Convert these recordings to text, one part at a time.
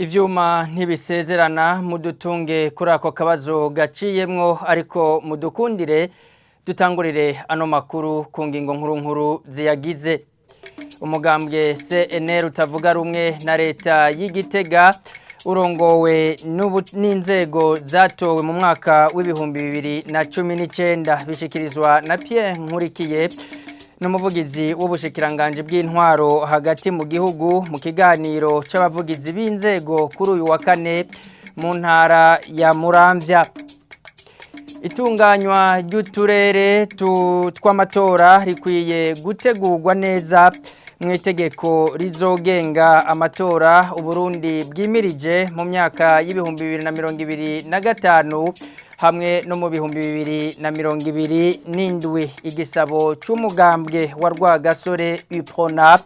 Ivyuma ntibisezerana, mudutunge kuri ako kabazo gaciyemwo, ariko mudukundire dutangurire ano makuru ku ngingo nkuru nkuru ziyagize. Umugambwe CNL utavuga rumwe na leta y'Igitega urongowe n'inzego zatowe mu mwaka w'2019, bishikirizwa na Pierre Nkurikiye n'umuvugizi w'ubushikiranganje bw'intwaro hagati mu gihugu mu kiganiro c'abavugizi b'inzego kuri uyu wa kane mu ntara ya Muramvya. Itunganywa ry'uturere tw'amatora rikwiye gutegurwa neza mu itegeko rizogenga amatora Uburundi bwimirije mu myaka y'2025 hamwe no mu 2027. Igisabo c'umugambwe wa Rwagasore UPRONA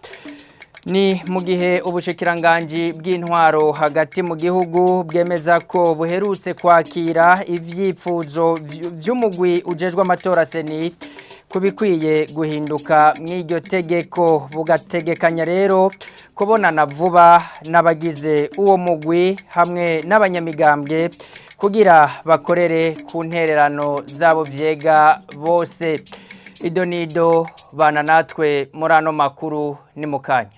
ni mu gihe ubushikiranganji bw'intwaro hagati mu gihugu bwemeza ko buherutse kwakira ivyifuzo vy'umugwi ujejwe amatora CENI kubikwiye guhinduka mw'iryo tegeko, bugategekanya rero kubonana vuba n'abagize uwo mugwi hamwe n'abanyamigambwe kugira bakorere ku ntererano zabo vyega bose. Idonido bana natwe muri ano makuru ni mukanya.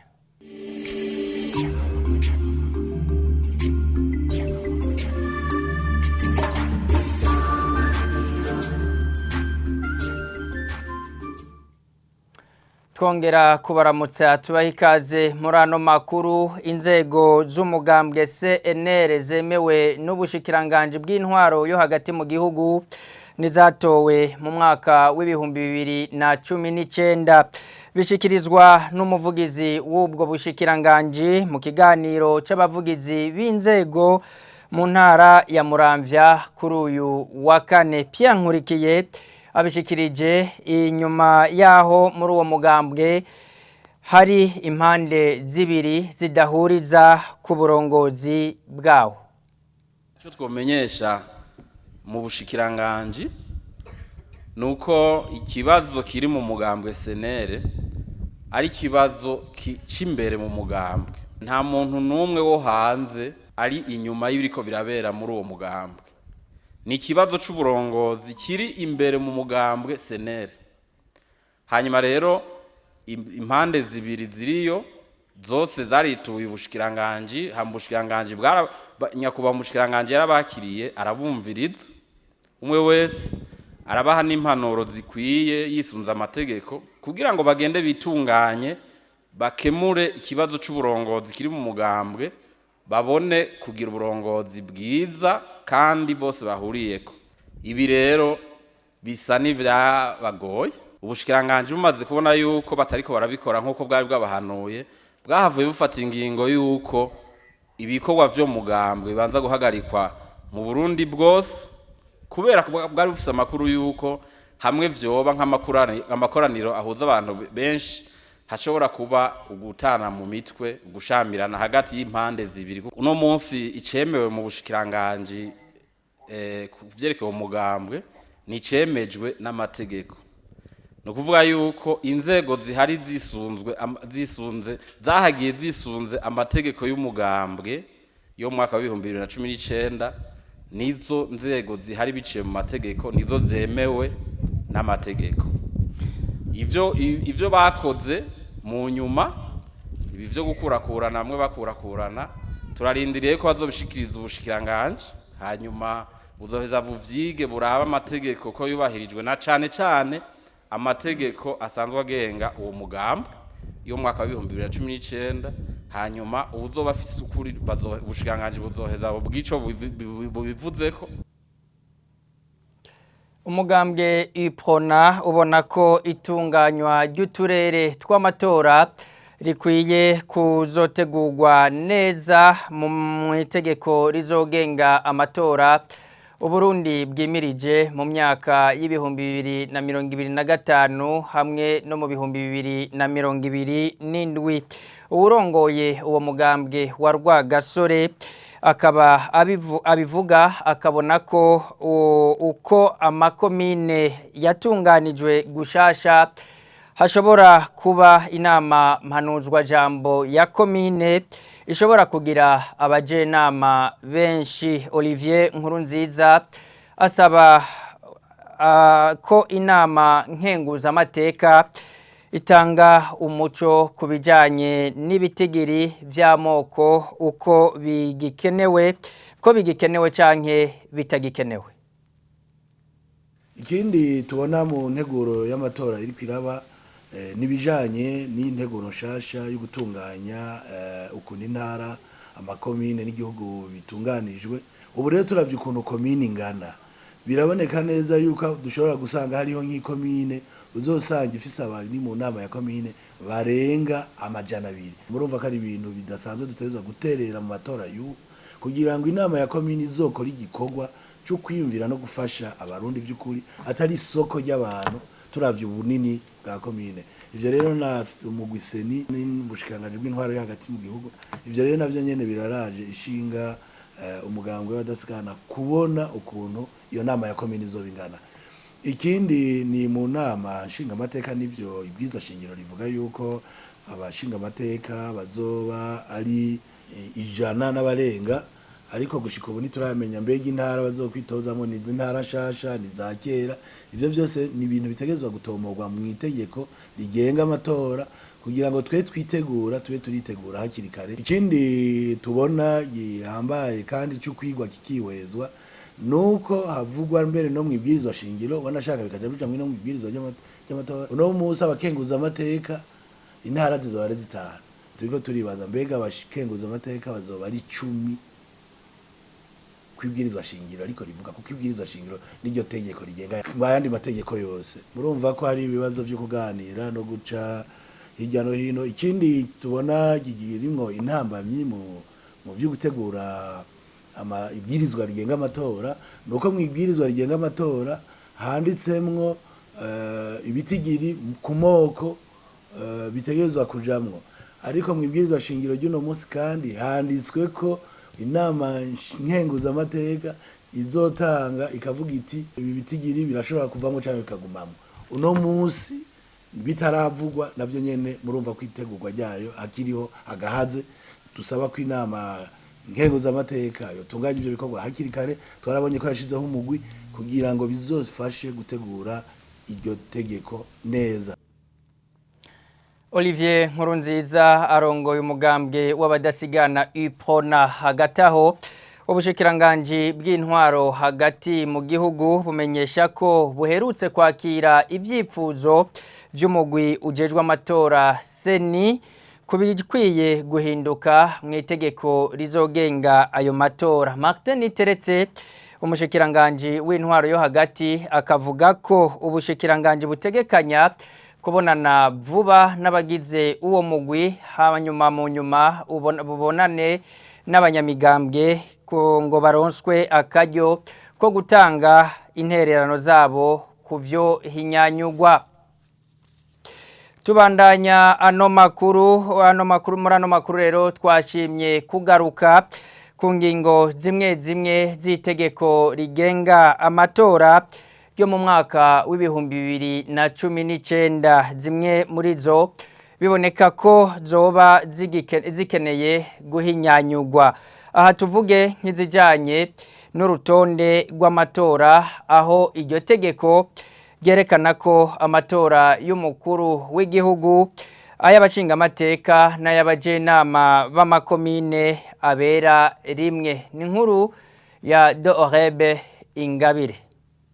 Twongera kubaramutsa tubaha ikaze muri ano makuru. Inzego z'umugambwe CNL zemewe n'ubushikiranganje bw'intwaro yo hagati mu gihugu nizatowe mu mwaka w'2019, bishikirizwa n'umuvugizi w'ubwo bushikiranganje mu kiganiro c'abavugizi b'inzego mu ntara ya Muramvya kuri uyu wa kane. Pierre Nkurikiye abishikirije inyuma yaho muri uwo mugambwe hari impande zibiri zidahuriza ku burongozi bwawo. Icyo twomenyesha mu bushikiranganji nuko ikibazo kiri mu mugambwe CNL ari ikibazo c'imbere mu mugambwe. Nta muntu n'umwe wo hanze ari inyuma y'ibiriko birabera muri uwo mugambwe. Ni ikibazo c'uburongozi kiri imbere mu mugambwe CNL. Hanyuma rero impande zibiri ziriyo zose zarituye ubushikiranganji, hama ubushikiranganji nyakubahwa umushikiranganji yarabakiriye, arabumviriza umwe wese, arabaha n'impanuro zikwiye yisunze amategeko kugira ngo bagende bitunganye, bakemure ikibazo c'uburongozi kiri mu mugambwe, babone kugira uburongozi bwiza kandi bose bahuriyeko. Ibi rero bisa n'ivyabagoye. Ubushikiranganji bumaze kubona yuko batariko barabikora nk'uko bwari bwabahanuye, bwahavuye bufata ingingo yuko ibikorwa vyo mugambwe bibanza guhagarikwa mu Burundi bwose, kubera bwari bufise amakuru yuko hamwe vyoba nk'amakoraniro ahuza abantu benshi hashobora kuba ugutana mu mitwe, gushamirana hagati y'impande zibiri. Uno munsi icemewe mu bushikiranganji kuvyerekeye umugambwe ni cemejwe n'amategeko. Ni ukuvuga yuko inzego zihari zisunze zahagiye zisunze amategeko y'umugambwe yo mu mwaka w'ibihumbi bibiri na cumi n'icenda, nizo nzego zihari biciye mu mategeko, nizo zemewe n'amategeko. Ivyo bakoze mu nyuma, ibi vyo gukurakurana bamwe bakurakurana, turarindiriye ko bazobishikiriza ubushikiranganji, hanyuma buzoheza buvyige, burabe amategeko ko yubahirijwe, na cane cane amategeko asanzwe agenga uwo mugambwe yo mu mwaka w'ibihumbi bibiri na cumi n'icenda. Hanyuma uwuzoba afise ukuri, ubushikiranganji buzoheza bwico bubivuzeko. Umugambwe UPRONA ubona ko itunganywa ry'uturere tw'amatora rikwiye kuzotegurwa neza mu itegeko rizogenga amatora Uburundi bwimirije mu myaka y'2025 hamwe no mu 2027. Uwurongoye uwo mugambwe wa Rwagasore akaba abivuga akabona ko uko amakomine yatunganijwe gushasha hashobora kuba inama mpanuzwa jambo ya komine ishobora kugira abajenama benshi. Olivier Nkurunziza asaba ko inama nkenguzamateka itanga umuco ku bijyanye n'ibitigiri by'amoko uko bigikenewe, ko bigikenewe canke bitagikenewe. Ikindi tubona mu nteguro y'amatora iri kwiraba n'ibijanye n'integuro nshasha yo gutunganya ukuntu intara, amakomine n'igihugu bitunganijwe. Ubu rero turavye ukuntu komine ingana, biraboneka neza yuko dushobora gusanga hariho nk'ikomine uzosanga ifise abari mu nama ya komine barenga 200. Murumva ko ari ibintu bidasanzwe dutegerezwa guterera mu matora y'ubu, kugira ngo inama ya komine izokora igikorwa cyo kwiyumvira no gufasha abarundi by'ukuri, atari isoko ry'abantu turavye ubunini bwa komine. Ivyo rero na umugwi CENI n'ubushikiranganji bw'intwaro yo hagati mu gihugu, ivyo rero navyo nyene biraraje ishinga umugambwe w'abadasigana kubona ukuntu iyo nama ya komine izoba ingana. Ikindi ni mu nama nshingamateka, n'ivyo ibwirizwa shingiro rivuga yuko abashingamateka bazoba ari 100 n'abarenga, ariko gushika ubu ntituramenya mbega intara bazokwitozamwo ni izi ntara nshasha, ni za kera. Ivyo vyose ni ibintu bitegerezwa gutomorwa mu itegeko rigenga amatora, kugira ngo twe twitegura tube turitegura hakiri kare. Ikindi tubona gihambaye kandi c'ukwigwa kikihwezwa, nuko havugwa mbere no mwibwirizwa shingiro, wanashaka bikaja bija no mwibwirizwa ry'amatora. Uno munsi abakenguza amateka intara zizoba ari 5, turiko turibaza mbega abakenguza amateka bazoba ari 10 kwibwirizwa shingiro, ariko rivuga kuko ibwirizwa shingiro n'iryo tegeko rigenga ayandi mategeko yose. Murumva ko hari ibibazo vyo kuganira no guca hirya no hino. Ikindi tubona kigirimwo intambamyi mu vyo gutegura ibwirizwa rigenga amatora, nuko mu ibwirizwa rigenga amatora handitsemwo ibitigiri ku moko bitegerezwa kujamwo, ariko mu ibwirizwa shingiro ry'uno munsi kandi handitswe ko inama nkenguzamateka izotanga ikavuga iti ibi bitigiri birashobora kuvamo cyangwa bikagumamo. Uno munsi bitaravugwa navyo nyene, murumva ko itegurwa ryayo hakiriho agahaze. Dusaba ko inama nkenguzamateka yotunganya ivyo bikorwa hakiri kare. Twarabonye ko yashizeho umugwi kugira ngo bizofashe gutegura iryo tegeko neza. Olivier Nkurunziza arongoye umugambwe w'abadasigana UPRONA. Hagati aho ubushikiranganji bw'intwaro hagati mu gihugu bumenyesha ko buherutse kwakira ivyipfuzo vy'umugwi ujejwe amatora CENI kubikwiye guhinduka mu itegeko rizogenga ayo matora. Martin Niteretse, umushikiranganji w'intwaro yo hagati, akavuga ko ubushikiranganji butegekanya kubonana vuba n'abagize uwo mugwi, hanyuma mu nyuma bubonane n'abanyamigambwe ngo baronswe akaryo ko gutanga intererano zabo ku vyo hinyanyugwa. Tubandanya ano makuru muri ano makuru rero twashimye kugaruka ku ngingo zimwe zimwe z'itegeko rigenga amatora yo mu mwaka w'2019. Zimwe muri zo biboneka ko zoba zikeneye guhinyanyugwa. Aha tuvuge nk'izijanye n'urutonde rw'amatora, aho iryo tegeko ryerekana ko amatora y'umukuru w'igihugu, ay'abashingamateka n'ay'abajenama b'amakomine abera rimwe. Ni inkuru ya Dorebe Ingabire.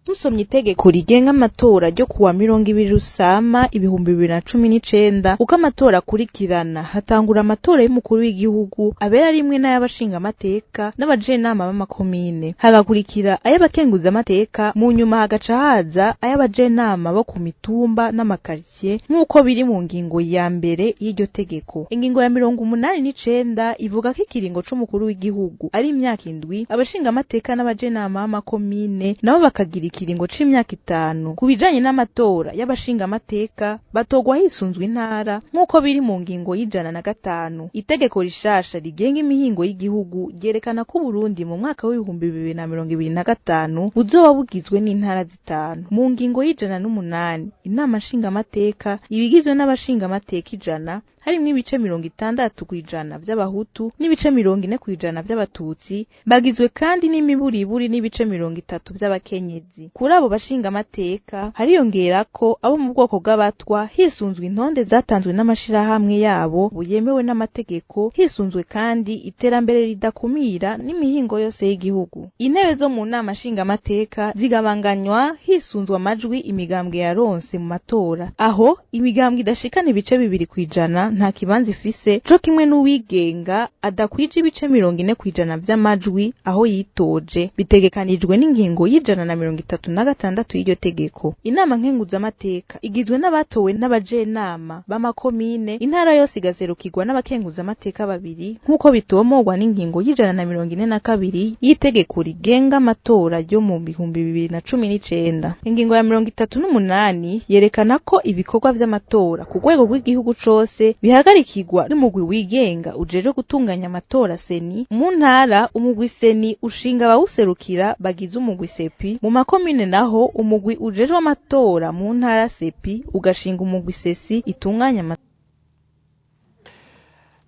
Dusomye itegeko rigenga amatora ryo kuwa 20 Rusama 2019, uko amatora akurikirana, hatangura amatora y'umukuru w'igihugu abera rimwe n'ay'abashinga amateka n'abajenama b'amakomine, hagakurikira ay'abakenguza amateka, mu nyuma hagaca haza ay'abajenama bo ku mitumba n'amakaritsiye, nk'uko biri mu ngingo ya mbere y'iryo tegeko. Ingingo ya 89 ivuga ko ikiringo c'umukuru w'igihugu ari imyaka 7, abashinga amateka n'abajenama b'amakomine nabo bakagira ikiringo c'imyaka 5. Ku bijanye n'amatora y'abashingamateka, batogwa hisunzwe intara nk'uko biri mu ngingo y'105. Itegeko rishasha rigenga imihingo y'igihugu ryerekana ko Burundi mu mwaka w'2025 buzoba bugizwe n'intara 5. Mu ngingo y'108, inama nshingamateka ibigizwe n'abashingamateka 100, harimwo ibice 60% vy'abahutu n'ibice 40% vy'abatutsi, bagizwe kandi n'imiburiburi n'ibice 30 vy'abakenyezi. Kuri abo bashingamateka hariyongera ko abo mu bwoko bw'abatwa hisunzwe intonde zatanzwe n'amashirahamwe yabo yemewe n'amategeko, hisunzwe kandi iterambere ridakumira n'imihingo yose y'igihugu. Intebe zo mu nama nshingamateka zigabanganywa hisunzwe amajwi imigambwe yaronse mu matora, aho imigambwe idashikana ibice 2% nta kibanza ifise, co kimwe n'uwigenga adakwije ibice 40% vy'amajwi aho yitoje, bitegekanijwe n'ingingo y'136 y'iryo tegeko. Inama nkenguzamateka igizwe n'abatowe n'abajenama b'amakomine, intara yose igaserukirwa n'abakenguzamateka 2 nk'uko bitomogwa n'ingingo y'142 y'itegeko rigenga amatora yo mu 2019. Ingingo ya 38 yerekana ko ibikorwa vy'amatora ku rwego rw'igihugu cose bihagarikirwa n'umugwi wigenga ujejwe gutunganya amatora seni. Mu ntara umugwi seni ushinga abawuserukira bagize umugwi sepi, mu makomine naho umugwi ujejwe amatora mu ntara sepi ugashinga umugwi sesi itunganya amatora.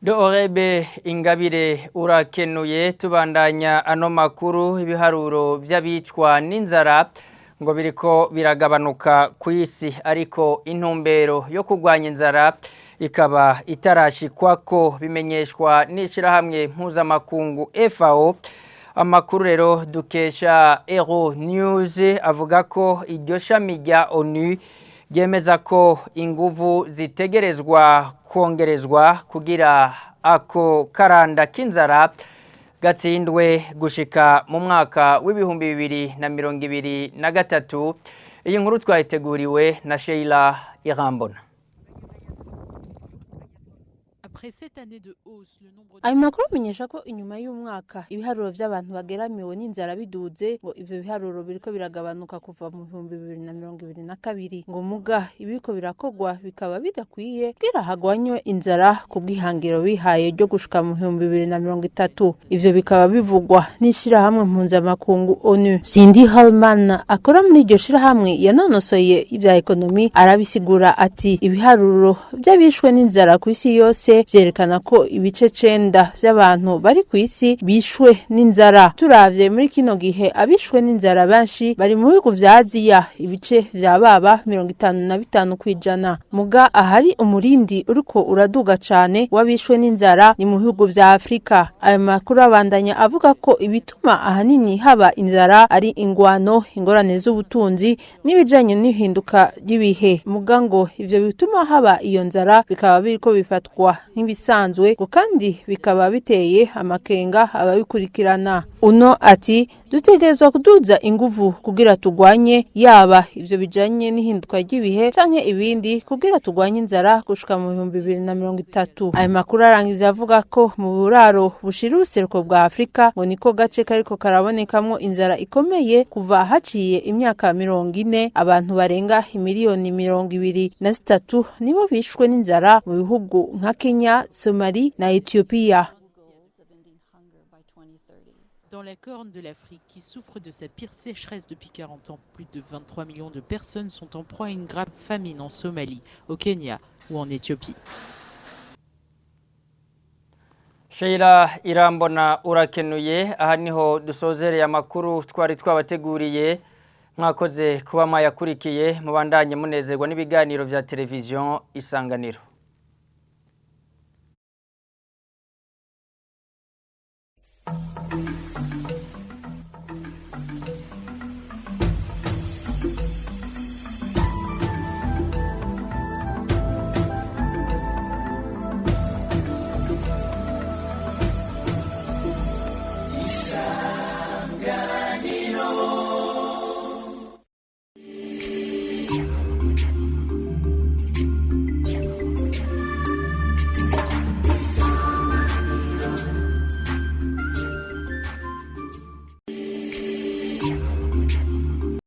Dorebe Ingabire urakenuye. Tubandanya ano makuru, ibiharuro vy'abicwa n'inzara ngo biriko biragabanuka ku isi, ariko intumbero yo kurwanya inzara ikaba itarashikwako, bimenyeshwa n'ishirahamwe mpuzamakungu FAO. Amakuru rero dukesha Euro News avuga ko iryo shami rya ONU ryemeza ko inguvu zitegerezwa kongerezwa kugira ako karanda k'inzara gatsindwe gushika mu mwaka w'2023. Iyi nkuru twayiteguriwe na Sheila Irambona. Ayo makuru amenyesha ko inyuma y'umwaka ibiharuro by'abantu bageramiwe n'inzara biduze, ngo ivyo biharuro biriko biragabanuka kuva mu 2022, ngo muga ibiriko birakogwa bikaba bidakwiye kugira hagwanywe inzara ku bwihangiro bihaye ryo gushika mu 2030. Ivyo bikaba bivugwa n'ishirahamwe mpuzamakungu ONU. Cindy Hallman akora muri iryo shirahamwe yanonosoye ivya ekonomi arabisigura ati ibiharuro by'abishwe n'inzara ku isi yose vyerekana ko ibice 9 vy'abantu bari ku isi bishwe n'inzara. Turavye muri kino gihe abishwe n'inzara benshi bari mu bihugu vya Aziya, ibice vya baba 55%. Muga ahari umurindi uriko uraduga cane w'abishwe n'inzara ni mu bihugu vya Afrika. Ayo makuru abandanya avuga ko ibituma ahanini haba inzara ari ingwano, ingorane z'ubutunzi n'ibijanye n'ihinduka ry'ibihe. Muga ngo ivyo bituma haba iyo nzara bikaba biriko bifatwa nk'ibisanzwe, ngo kandi bikaba biteye amakenga ababikurikirana. Uno ati dutegerezwa kuduza inguvu kugira tugwanye yaba ivyo bijanye n'ihinduka ry'ibihe canke ibindi kugira tugwanye inzara gushika mu 2030. Ayo makuru arangiza avuga ko mu buraro bushira ubuseruko bwa Afrika ngo niko gace kariko karabonekamwo inzara ikomeye kuva haciye imyaka 40. Abantu barenga imiliyoni 23 nibo bishwe n'inzara mu bihugu nka Kenya, Somalie na Ethiopia. Dans la corne de l'Afrique, qui souffre de sa pire sécheresse depuis 40 ans, plus de 23 millions de personnes sont en proie à une grave famine en Somalie, au Kenya ou en Éthiopie. Sheila Irambona urakenuye. Aha niho dusozereye amakuru twari twabateguriye. Mwakoze kuba mwayakurikiye, mubandanye munezerwa n'ibiganiro vya televiziyo Isanganiro.